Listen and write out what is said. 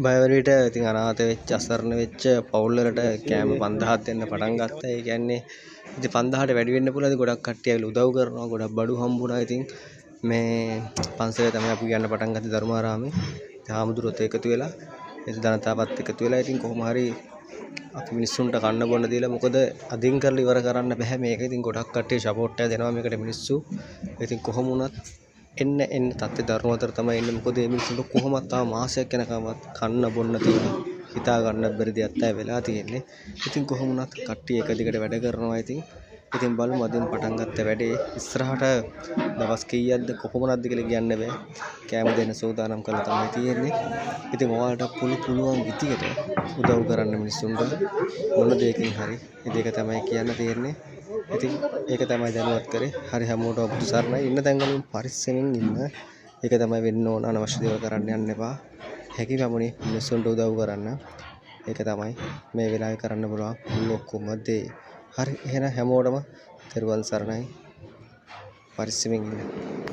බය වෙන විට ඉතින් අනාථ වෙච්ච අසරණ වෙච්ච පවුල් වලට කෑම 5000ක් දෙන්න පටන් ගත්තා. ඒ කියන්නේ ඉතින් 5000ට වැඩි වෙන්න පුළුවන්. ඉතින් ගොඩක් කට්ටිය ඇවිල්ලා උදව් කරනවා. ගොඩක් බඩු හම්බුණා. ඉතින් මේ පන්සලේ තමයි අපි යන්න පටන් ගත්තේ ධර්මාරාමේ. ඉතින් හාමුදුරුවොත් එකතු වෙලා ඉතින් ජනතාවත් එකතු වෙලා ඉතින් කොහොම හරි අපි මිනිස්සුන්ට කන්න බොන්න දීලා, මොකද අදින් කරලා ඉවර කරන්න බැහැ මේක. ඉතින් ගොඩක් කට්ටිය සපෝට් එක දෙනවා මේකට මිනිස්සු. ඉතින් කොහොම වුණත් එන්න එන්න තත්ත්වය දරුණු අතර තමයි එන්නේ. මොකද මේ මිනිස්සුන්ට කොහොමත් තව මාසයක් යනකම්වත් කන්න බොන්න තියෙන හිතා ගන්නත් බැරි දෙයක් තමයි වෙලා තියෙන්නේ. ඉතින් කොහොම වුණත් කට්ටිය එක දිගට වැඩ කරනවා. ඉතින් ඉතින් බලමු අදින් පටන් ගත්ත වැඩේ ඉස්සරහට දවස් කීයක්ද කොපමණක්ද කියලා කියන්න බෑ. කෑම දෙන්න සූදානම් කරලා තමයි තියෙන්නේ. ඉතින් ඔයාලට පුළුවන් විදියට උදව් කරන්න මිනිස්සුන්ට මොන දෙයකින් හරි. ඉතින් ඒක තමයි කියන්න තියෙන්නේ. ඉතින් ඒක තමයි දැනුවත් කරේ. හරි, හැමෝටම බුදු සරණයි. ඉන්න තැන්වලින් පරිස්සමෙන් ඉන්න. ඒක තමයි වෙන්න ඕන. අනවශ්‍ය දේවල් කරන්න යන්න එපා. හැකි පමණින් මිනිස්සුන්ට උදව් කරන්න. ඒක තමයි මේ වෙලාවේ කරන්න පුළුවන් ලොකුම දේ. හරි, එහෙනම් හැමෝටම තෙරුවන් සරණයි. පරිස්සමෙන් ඉන්න.